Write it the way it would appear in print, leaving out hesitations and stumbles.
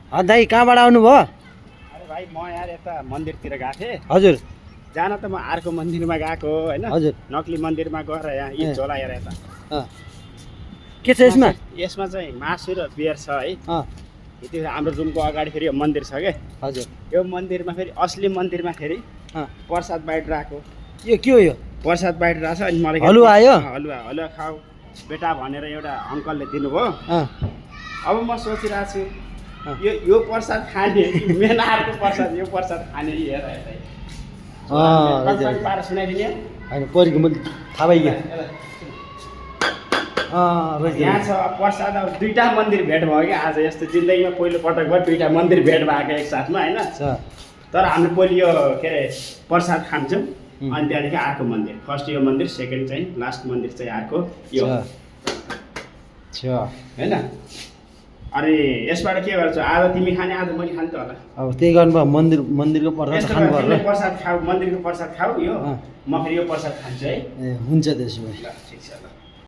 दाइ कहाँबाट आउनुभयो? अरे भाइ म यार यता मन्दिरतिर गएको थिएँ। हजुर जान त म अर्को मन्दिरमा गएको होइन, हजुर नक्ली मन्दिरमा गएर यहाँ ईद चलाएर यता के छ यसमा? यसमा चाहिँ मासु र बियर छ है। अँ यति हाम्रो रुमको अगाडि फेरि यो मन्दिर छ क्या। हजुर यो मन्दिरमा फेरि असली मन्दिरमा फेरि प्रसाद बाहिर राखेको। यो के हो यो? प्रसाद बाहिर रहेछ अनि मलाई हलुवा आयो? हलुवा हलुवा खाऊ बेटा भनेर एउटा अङ्कलले दिनुभयो। अब म सोचिरहेको छु यो प्रसाद खाने कि मेन अर्को प्रसाद, यो प्रसाद खाने हेर पारा सुनाइदिने होइन परेको मैले थाहा भइगयो। यहाँ छ प्रसाद। अब दुईवटा मन्दिर भेट भयो क्या आज, यस्तो जिन्दगीमा पहिलो पटक भयो दुईवटा मन्दिर भेट भएको एकसाथमा होइन। तर हामीले पहिले यो के अरे प्रसाद खान्छौँ अनि त्यहाँदेखि अर्को मन्दिर, फर्स्ट यो मन्दिर, सेकेन्ड चाहिँ लास्ट मन्दिर चाहिँ अर्को यो होइन। अनि यसबाट के गर्छ, आज तिमी खाने आज मैले खाने त होला। अब त्यही गर्नुभयो, मन्दिरको प्रसाद खानु पर्यो। प्रसाद खाऊ, मन्दिरको प्रसाद खाऊ, यो म फेरि यो प्रसाद खान्छु है। ए हुन्छ त्यसो भए। ल ठिक छ ल।